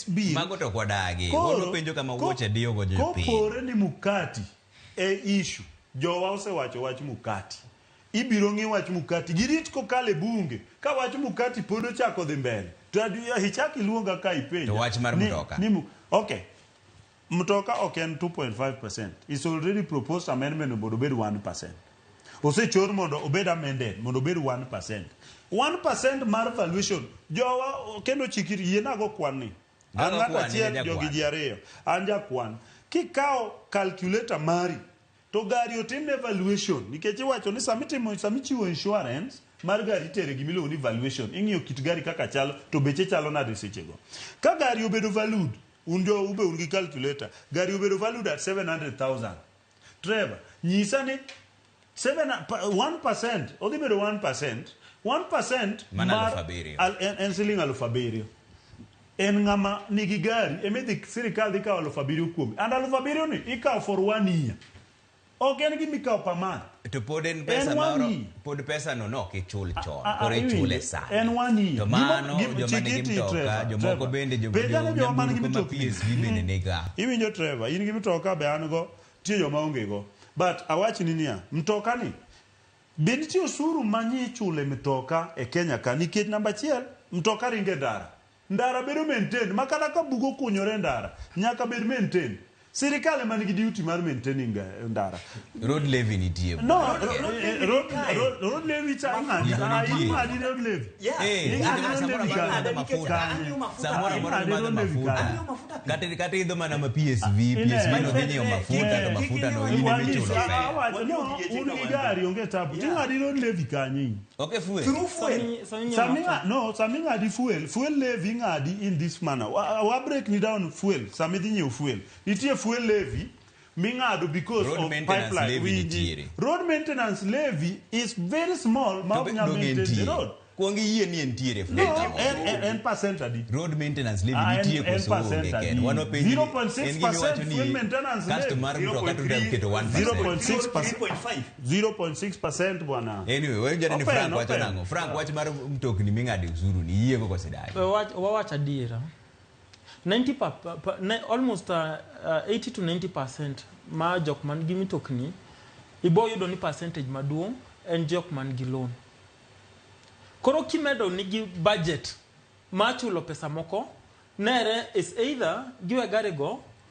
this bill Mago to ok wadagi. Koro, Wan wapenjo kama wuoche diyogo jopiny. Kopore ni mukati e issue, jowa osewacho wach mukati. Ibiro ng'i wach mukati. Girit kokalo e bunge. Ka wach mukati pod ochako dhi mbele. To ichak iluonga ka ipenja. To wach mar mtoka. Ni, okay. Mtoka ok en 2.5%. It's already proposed amendment mondo obed 1%. Osechor mondo obed amended mondo obed 1%. 1% mar valuation. Jowa kendo chikiri yienago kwan ni. An Gogo ng'ato kwan, achiel in e jogi jakwan. ji ariyo. An jakwan. Kikawo calculator mari to gari otimne valuation nikech iwacho ni sama itimo sama ichiwo insurance mar gari itere gima iluongo ni valuation ing'iyo kit gari kaka chalo to beche chalo nade sechego ka gari obedo valued un jo ube un gi calculator gari obedo valued at 700,000 Trevor nyisa ni 1% odhi bedo 1% 1% Mana mar 7,000. En siling 7,000 en ng'ama nigi gari emidhi sirikal dhi kawo 7,000 kuome and 7,000 ni ikawo for one year ok en gima ikawo per month. To pod en pesa En one moro year. pod pesa no nok ichul chon A- a- koro ichule iwinjo? sani. En one year. To mano joma chik nigi iti, mtoka, Trevor, jomoko Trevor. bende Penja ni joma nigi nyamburko ma mitokni. PSV bende niga. Iwinjo Trevor, in gi mtoka be an go, nitie joma onge go. But awachni niya, mtoka ni be nitie osuru ma nyichule mtoka e Kenya ka nikech namba achiel mtoka ringo e ndara. Ndara bedo maintained ma kata ka bugo okunyore e ndara nyaka bed maintained. Sirikal ema nigi duty mar maintaining ndara. Road levy nitie. No, Okay. road levy cha ing'adi, Gigo ah, nitie. ing'adi road levy. Yeah. Eh, Ing'adi nikech road samoro levy amora kanye? imadho mafuta. Kanye? Samoro amora Ing'adi imadho road levy mafuta. kanye? Kata kata idho mana ma PSV, PSV no dhi nyiewo mafuta to mafuta no in ema ichulo Ah, fare. wacho, no, un gi gari onge tabu. Ting'adi road levy kanye in? Ok e fuel. Through fuel. Sami no, sami ng'adi fuel, fuel levy ing'adi in this manner. Wa break ni down fuel, sami dhi nyiewo fuel. Nitie fuel levy ming'ado because Road of maintenance pipeline. levy Winji. nitiere. Road maintenance levy is very small ma To ok be- nyal donge maintain the entie. road. Kuong iyie ni entiere No, fuel. en percent adi? Road maintenance levy Ah, nitie en koso percent onge adi? ken. Wan wapenji ni- 0.6% en gima iwacho ni fuel maintenance levy. customer mtoka to 0.3, keto 1%. 0.6%. 3.5. 0.6% bwana. Anyway, wawinjo ni Open, Frank wacho open. nang'o? Frank wach mar mtokni ming'ade osuru ni iyiego koso idagi? Wawach adiera 90 pa, pa, pa, ne, almost 80 to 90% ma jok man gi mitokni ibo yudo ni percentage maduong' en jok man gi loan. Koro kimedo nigi budget mar chulo pesa moko nere is either giwe gari go